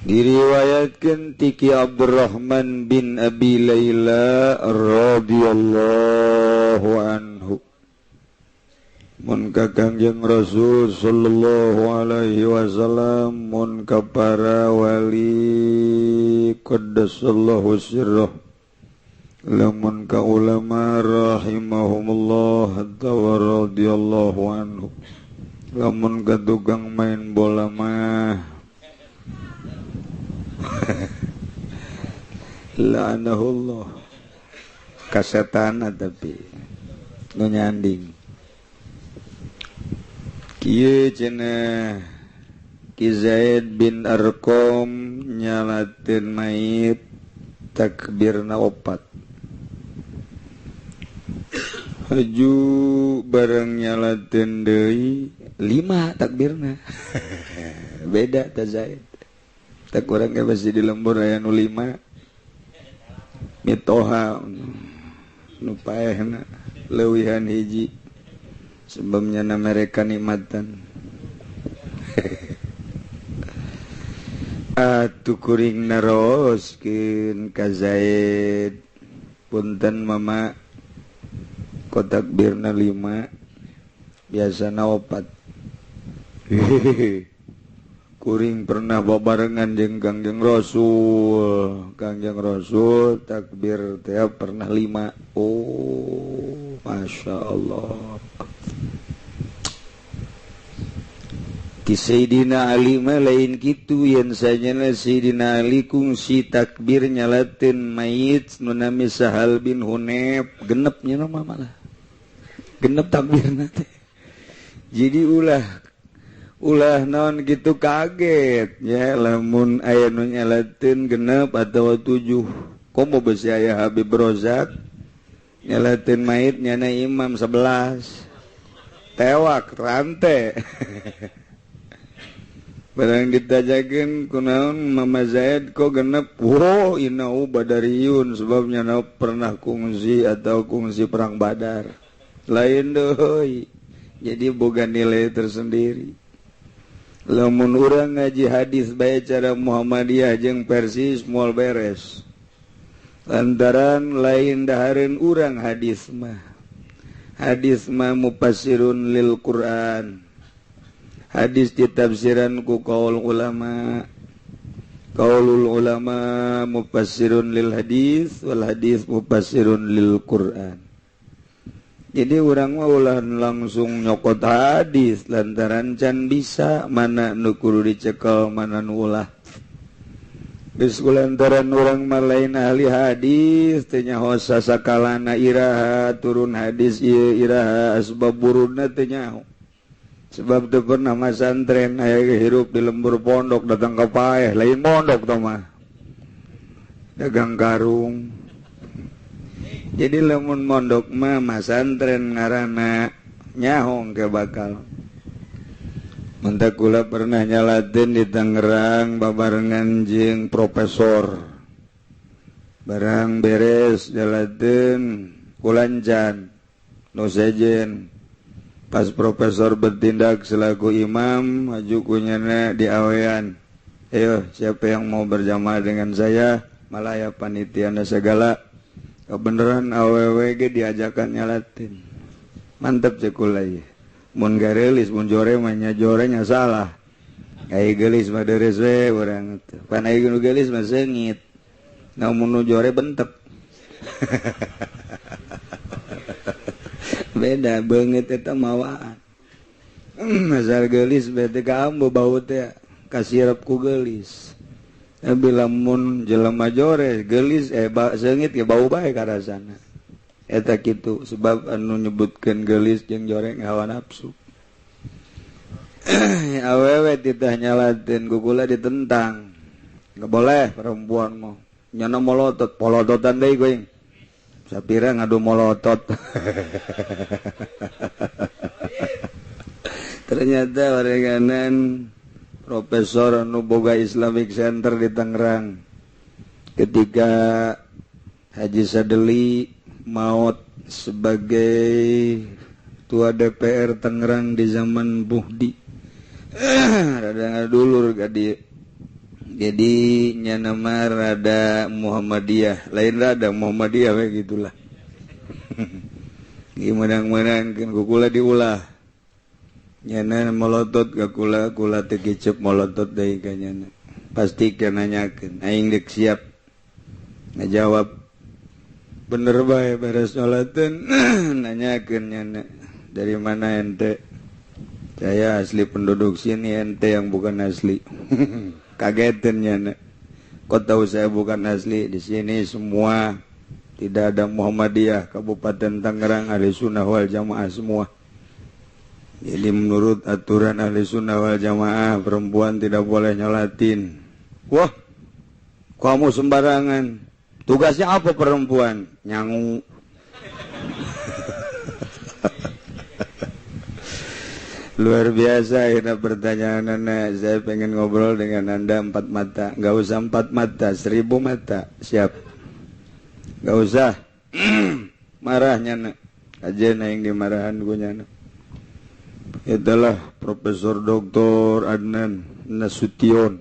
Diriwayatkan tiki Abdurrahman bin Abi Laila radhiyallahu anhu. Mun ka Kangjeng Rasul sallallahu alaihi wasallam, mun ka para wali qaddasallahu sirrah, lamun ka ulama rahimahumullah wa radhiyallahu anhu, lamun ka tukang main bola mah la'anahullah, kasetana tapi nu nyanding. Kieu cenah Ki Zaid bin Arqam nyalateun mayit takbirna opat. Haju bareng nyalateun deui 5 takbirna. Beda ta Zaid. Tak urang ge basi di lembur aya nu 5. Mitoha nu paehna leuwihan hiji. Sebabnya na mereka nikmatan. Atuh kuring naroskeun ka Zaid, punten mama kotak birna 5 biasana 4. Kuring pernah babarengan jeung Kangjeng Rasul. Kangjeng Rasul takbir teh pernah 5. Oh, Masya Allah. Ki Sayyidina Ali mah lain kitu yen sajana Sayyidina Ali kungsi takbir nyalateun mayit nu nami Sahal bin Hunayf genep nya mah malah. Genep takbirna teh. Jadi ulah naon gitu kaget ya lamun aya nu nyalateun genep atawa 7. Komo besi aya Habib Rozak nyalateun mayit nyana imam 11. Tewak rante. Barang ditajakeun kunaon Mama Zaid kok genep, wow inau badariyun sebabnya na pernah kungsi atau kungsi perang Badar. Lain deui. Jadi boga nilai tersendiri. Lamun urang ngaji hadis bae cara Muhammadiyah jeung Persis moal beres. Lantaran lain dahareun urang hadis mah. Hadis mah mufassirun lil Quran. Hadis ditafsiran ku qaul ulama. Qaulul ulama mufassirun lil hadis wal hadis mufassirun lil Quran. Jadi urang mah ulah langsung nyokot hadis lantaran can bisa mana nu kudu dicekel mana nu ulah. Geus lantaran urang mah lain ahli hadis teu nyaho sasakalana iraha turun hadis ieu iraha asbab burudna teu nyaho. Sebab teu pernah masantren aya hirup di lembur pondok datang ka paeh lain pondok tah mah. Dagang karung. Jadi lamun mondok mah masantren ngaranna nyahong ke bakal. Mentak kula pernah nyalateun di Tangerang babarengan jeung profesor. Barang beres nyalateun kulancan nu sejen. Pas profesor bertindak selaku imam, maju kunyana di awean. Ayo, siapa yang mau berjamaah dengan saya? Malah ya panitia segala. Kebeneran awewe ge diajakan nyalatin. Mantep cekula ieu. Mun garelis mun jore mah nya jore nya salah. Ai geulis mah deres we urang teh. Pan ai nu geulis mah seungit. Nah mun nu jore bentep. Beda beungeut eta mawaan. Asal geulis bete kaambu bau teh kasirep ku geulis. Tapi lamun jelema jores geulis seungit ge bau bae karasana. Eta kitu sebab anu nyebutkeun geulis jeung joreng hawa nafsu. Awewe titah nyalatin kukula ditentang. Nggak boleh perempuan mah. Nyana molotot, polototan deui going. Sapira ngadu molotot. Ternyata orenganan profesor anu boga Islamic Center di Tangerang. Ketika Haji Sadeli maut sebagai tua DPR Tangerang di zaman Buhdi. Rada dulur gadi. Jadi nya nama rada Muhammadiyah, lain rada Muhammadiyah we gitulah. Gimana-menangkeun kukula diulah. Nyana molotot ka kula, kula teu kicep molotot deui ka nyana. Pasti ka nanyakeun, aing deuk siap ngajawab. Bener bae beres nyolateun nanyakeun nyana, dari mana ente? Saya asli penduduk sini, ente yang bukan asli. Kagetin nyana. Kok tahu saya bukan asli? Di sini semua tidak ada Muhammadiyah, Kabupaten Tangerang Ahli Sunnah wal Jamaah semua. Jadi menurut aturan Ahli Sunnah wal Jamaah perempuan tidak boleh nyolatin. Wah, kamu sembarangan. Tugasnya apa perempuan? Nyangu. Luar biasa akhirnya pertanyaan Anda. Saya pengen ngobrol dengan Anda 4 mata. Nggak usah 4 mata, 1000 mata. Siap. Nggak usah. Marahnya nak. Aja yang dimarahan gue nyana. Itulah Profesor Dr. Adnan Nasution.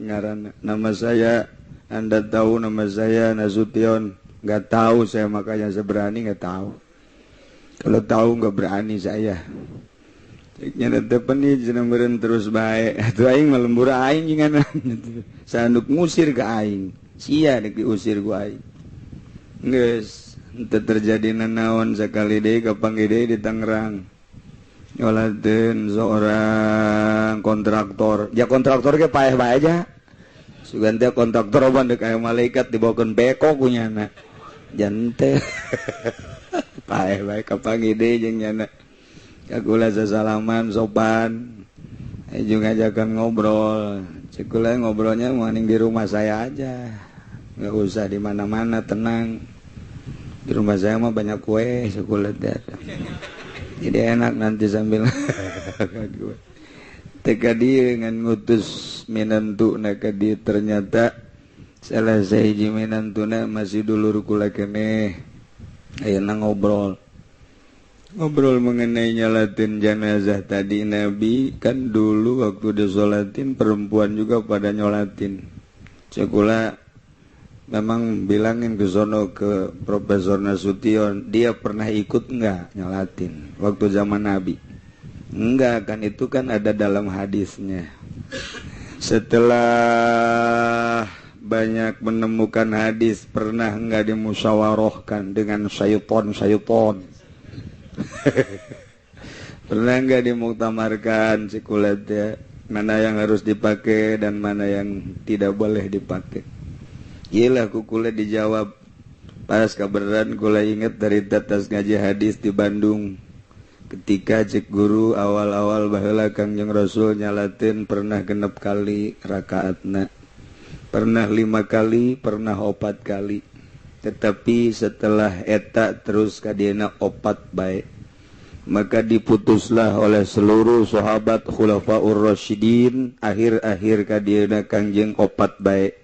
Ngaran nama saya, Anda tahu nama saya Nasution. Nggak tahu saya, makanya saya berani nggak tahu. Kalau tahu nggak berani saya. Ceknya tepen nih jeneng terus baik. Atuh aing mah lembur aing jangan. Sanduk ngusir ke aing. Sia dek diusir ku aing. Geus, teu terjadi nanaon sakali deui kapanggih deui di Tangerang. Nyolateun seorang kontraktor. Ya kontraktor ge paeh bae aja. Sugan teh kontraktor ban deuk aya malaikat dibawakeun beko ku nyana. Jante. Paeh bae kapanggih deui jeung nyana. Kagula sasalaman sopan. Jeung ngajakan ngobrol. Cek kula ngobrolnya mending di rumah saya aja. Enggak usah di mana-mana, tenang. Di rumah saya mah banyak kue, sekolah teh. Jadi enak nanti sambil teka dia dengan ngutus minantu na ka dieu ternyata salah sahiji minantuna masih dulur kula keneh. Ayeuna ngobrol. Ngobrol mengenai nyalatin jenazah tadi. Nabi kan dulu waktu disolatin perempuan juga pada nyolatin. Cekula memang bilangin ke sono ke Profesor Nasution, dia pernah ikut enggak nyolatin waktu zaman Nabi? Enggak kan, itu kan ada dalam hadisnya. Setelah banyak menemukan hadis, pernah enggak dimusyawarahkan dengan syaiton-syaiton? Pernah enggak dimuktamarkan sekulat ya, mana yang harus dipakai dan mana yang tidak boleh dipakai? Gila kukule dijawab. Pas kaberan kula inget dari tatas ngaji hadis di Bandung. Ketika cek guru awal-awal baheula Kangjeng Rasul nyalatin pernah 6 kali rakaatna, pernah 5 kali, pernah 4 kali. Tetapi setelah eta terus kadieuna 4 bae. Maka diputuslah oleh seluruh sahabat Khulafaur Rasyidin akhir-akhir kadieuna Kangjeng 4 bae.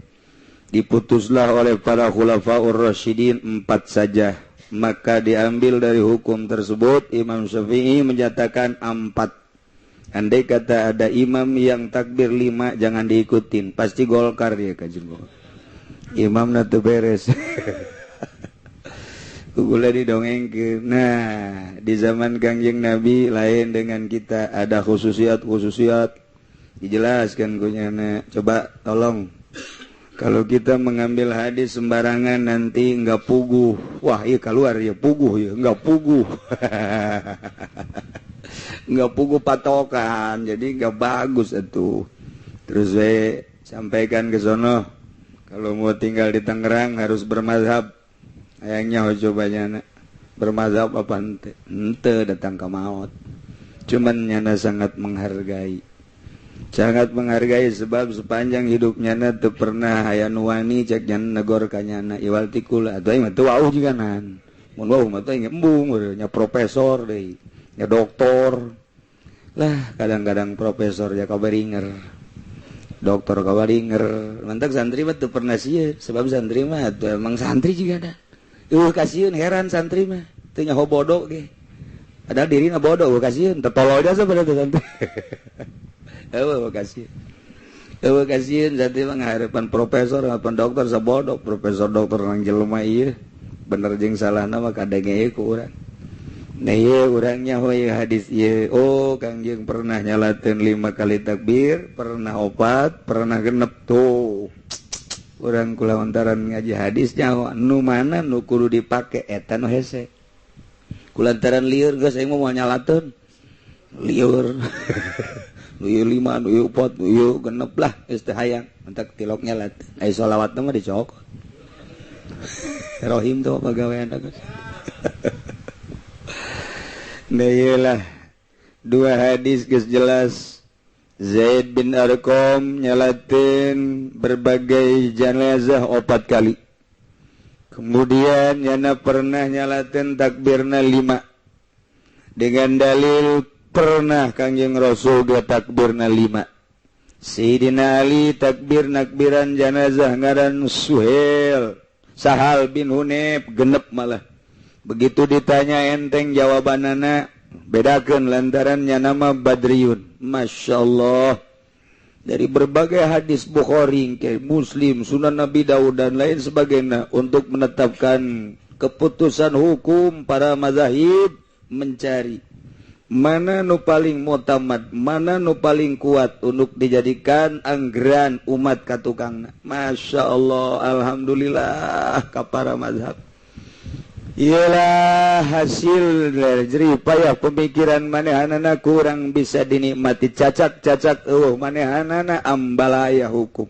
Diputuslah oleh para Khulafaur Rasyidin 4 saja. Maka diambil dari hukum tersebut Imam Syafi'i menyatakan 4. Andai kata ada imam yang takbir 5 jangan diikutin, pasti Golkar dia kajeng. Imam na teu beres. Kugula didongengkeun. Nah, di zaman Kangjeng Nabi lain dengan kita, ada khususiat-khususiat. Dijelaskan ku nyana. Coba tolong Kalau kita mengambil hadis sembarangan, nanti nggak puguh. Wah, iya, keluar ya puguh ya, nggak puguh. Nggak puguh patokan, jadi nggak bagus itu. Terus saya sampaikan ke sono, kalau mau tinggal di Tangerang harus bermazhab. Ayangnya cobanya bermazhab apa ente? Ente datang ke maut. Cuman nyana sangat menghargai, sangat menghargai, sebab sepanjang hidupnya na teu pernah aya nu wani, cek nyana, negor ka nyana iwal ti kula atuh. Aing mah teu wauh juga nan, mun wauh mah teh embung nya, profesor deui nya, doktor lah. Kadang-kadang profesor ya kabaringer, doktor kabaringer. Mantap, santri mah teu pernah sieun, sebab santri mah atuh emang santri juga ada kasieun. Heran, santri mah teu nyaho bodoh ge, padahal dirina bodoh kasieun, tetolol jasa pada santri. Eueuh kasih. Eueuh kasieun santri mah ngaharepan profesor, ngaharepan dokter sabodoh. Profesor dokter nang jelema ieu bener jeung salahna mah kadenge ieu ku urang. Nah, ieu urang nyaho ieu hadis ieu. Oh, Kangjeng pernah nyalateun lima kali takbir, pernah opat, pernah genep tuh. Urang kulantaran ngaji hadis nyaho nu mana nu kudu dipake, eta nu hese. Kulantaran lieur geus, aing mah moal nyalateun. Lieur. Nu ieu lima, nu ieu opat, nu ieu genep lah, geus teu hayang. Mentak tilok nyalat. Ai sholawat mah dicokot. Rohim tuh pagawean geus. Nah, iyalah, dua hadis geus jelas. Zaid bin Arqam nyalatin berbagai jenazah opat kali. Kemudian nyana pernah nyalatin takbirna lima. Dengan dalil pernah Kangjeng Rasul ge takbirna lima. Sayyidina Ali takbir nakbiran jenazah ngaran Suhel Sahal bin Hunif, genep malah. Begitu ditanya enteng jawabanana, bedakan lantarannya nama Badriyun. Masya Allah, dari berbagai hadis Bukhari, kayak Muslim, Sunan Nabi Daud, dan lain sebagainya untuk menetapkan keputusan hukum, para mazahib mencari mana nu paling mutamad, mana nu paling kuat untuk dijadikan anggaran umat katukangna. Masya Allah, alhamdulillah ka para mazhab. Iyalah, hasil dari jerih payah pemikiran manehanana kurang bisa dinikmati, cacak-cacak eueuh manehanana ambalaya hukum.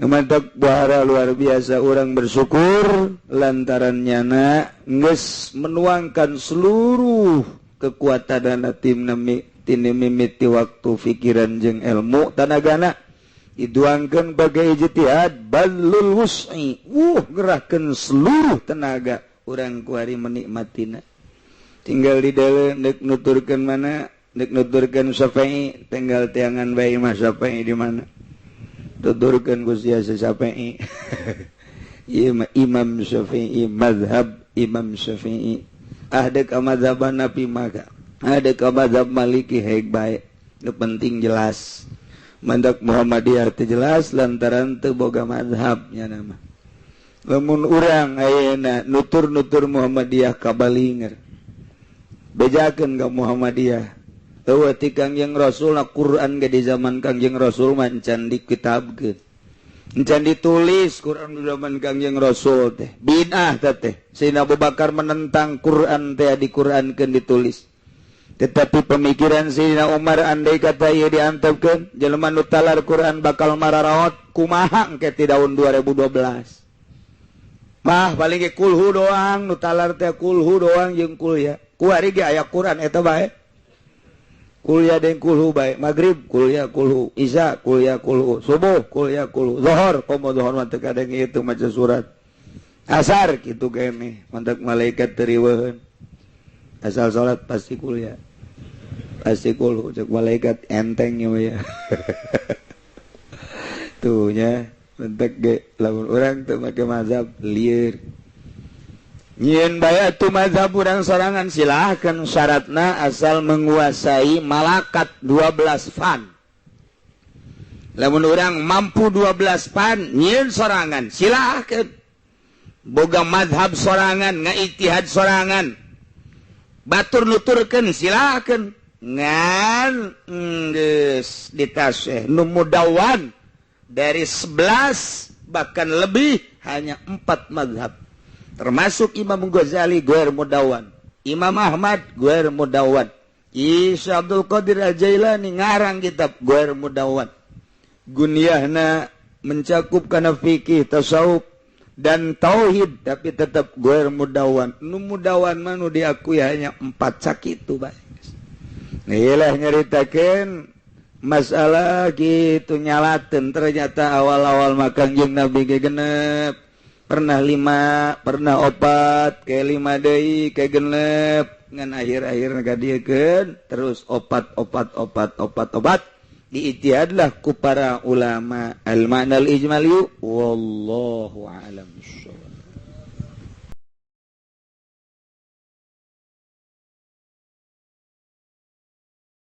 Mantap buara luar biasa, orang bersyukur lantaran nyana geus menuangkan seluruh kekuatan dana tim nemi tini mimiti waktu, pikiran jeung ilmu tanagana diduangkeun bagai ijtihad balul wus'i, gerahkeun seluruh tenaga. Urang kuari menikmatina tinggal di dalam, nek nuturkeun mana, nek nuturkeun Syafi'i tinggal tiangan bae mah. Syafi'i di mana, tuturkeun ku sia Syafi'i. Ieu mah Imam Syafi'i, mazhab Imam Syafi'i. Ada ka mazhab Nabi, maka ada ka mazhab Maliki, hek bae, nu penting jelas. Mandak Muhammadiyah teu jelas lantaran teu boga mazhabnya nama. Lamun urang ayeuna nutur-nutur Muhammadiyah kabalinger, bejakeun ka Muhammadiyah. Eueuh ti Kangjeng Rasul na Quran ge, di zaman Kangjeng Rasul mah encan dikitabkeun, encan ditulis Quran di zaman Kangjeng Rasul teh. Bid'ah teh. Sayyidina Abu Bakar menentang Quran teh di Qurankeun, ditulis. Tetapi pemikiran Sayyidina Umar, andai kata ieu diantepkeun, jelema nu talar Quran bakal mararaot kumaha engke ti tahun 2012 mah. Paling ge kulhu doang nu talar teh, kulhu doang jeung kuliah. Kuari ge aya Quran eta bae, kuliah jeung kulhu bae. Maghrib kuliah kulhu, isya kuliah kulhu, subuh kuliah kulhu, zuhur komo zuhur mah teu kadang itu maca surat, asar kitu kene. Mantak malaikat teu riweuheun, asal salat pasti kuliah, pasti kulhu. Cek malaikat enteng ya tuh nya. Mentek ge lamun urang teu make mazhab lieur. Nyieun bae atuh mazhab urang sorangan, silahkan, syaratna asal menguasai malakat 12 fan. Lamun urang mampu 12 fan, nyieun sorangan silahkan, boga mazhab sorangan, ngaijtihad sorangan, batur nuturkeun silahkan, ngan geus ditaseh nu mudawan dari 11. Bahkan lebih, hanya empat madhab, termasuk Imam Ghazali ghair mudawan, Imam Ahmad ghair mudawan, Isa Abdul Qadir Al-Jailani ngarang kitab ghair mudawan. Gunyahna mencakup karena fikih, tasawuf, dan tauhid, tapi tetap ghair mudawan. Nu mudawan mah nu diakui hanya empat. Sakitu bae. Inilah nyeritakan masalah gitu nyalaten. Ternyata awal-awal makan jeung Nabi ge genep, pernah lima, pernah opat, kayak lima deui, kayak genep. Ngan akhir-akhir kadieukeun terus opat, opat, opat, opat, opat. Diijtihadlah ku para ulama. Al ma'na al ijmali, wallahu a'lam bissawab.